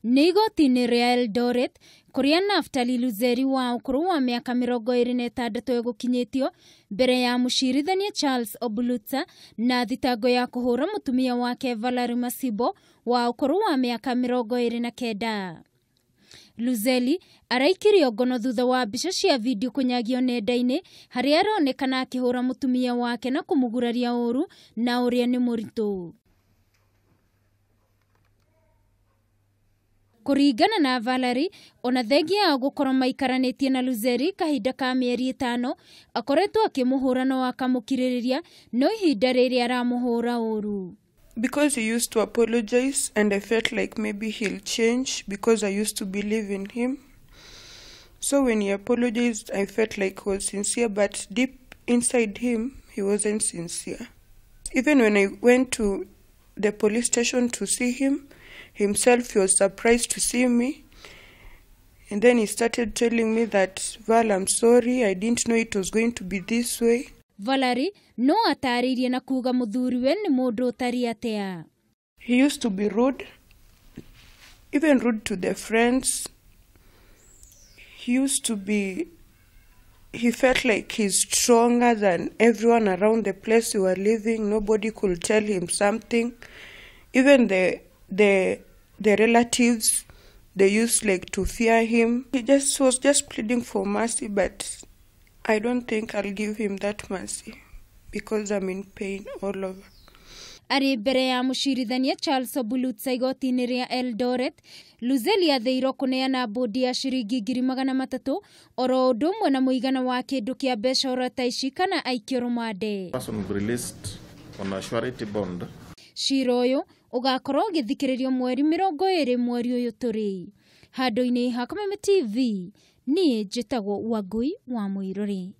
Nĩ igoti-inĩ rĩa Eldoret kũrĩa Naftali Luzeri wa ũkũrũ wa mĩaka 26 egũkinyĩtio mbere ya mũcirithania Charles Obulutsa na thitango ya kũhũra mũtumia wake Valerie Masibo wa ũkũrũ wa mĩaka 29. Luzeli araikirio ngono thutha wa mbica cia video kũnyagio nenda-inĩ harĩa aronekana akĩhũra mũtumia wake na kũmũguraria ũru na ũrĩa nĩ mũritũ. Kũringana na Valerie, ona thengia yao gũkorwo maikaranĩtie na Luzeri kahinda ka mĩeri 5, akoretwo akĩmũhũra no akamũkirĩrĩria, no ihinda rĩrĩ aramũhũra ũru. Because he used to apologize and I felt like maybe he'll change because I used to believe in him. So when he apologized, I felt like he was sincere, but deep inside him, he wasn't sincere. Even when I went to the police station to see him, himself, he was surprised to see me. And then he started telling me that, Val, I'm sorry, I didn't know it was going to be this way. Valerie no atarĩirie na kuga mũthuriwe nĩ mũndũ ũtariĩ atĩa. He used to be rude, even rude to the friends. He used to be, he felt like he's stronger than everyone around the place we were living. Nobody could tell him something. Even the relatives, they used like to fear him. He just was just pleading for mercy, but I don't think I'll give him that mercy because I'm in pain all over. Arĩ mbere ya mũcirithania Charles Obulutsa igoti-inĩ rĩa Eldoret, Luzeli athĩirwo kũneana bũndi ya ciringi 300,000 oro ũndũ ũmwe na mũigana wa kĩndũ kĩa mbeca oro ta ici kana aikio rũmande. Cira ũyũ ũgakorwo ũgĩthikĩrĩrio mweri 20 mweri ũyũ tũrĩ. Handũ-inĩ ha Kameme TV, niĩ njĩtagwo Wangui wa Mũirũrĩ.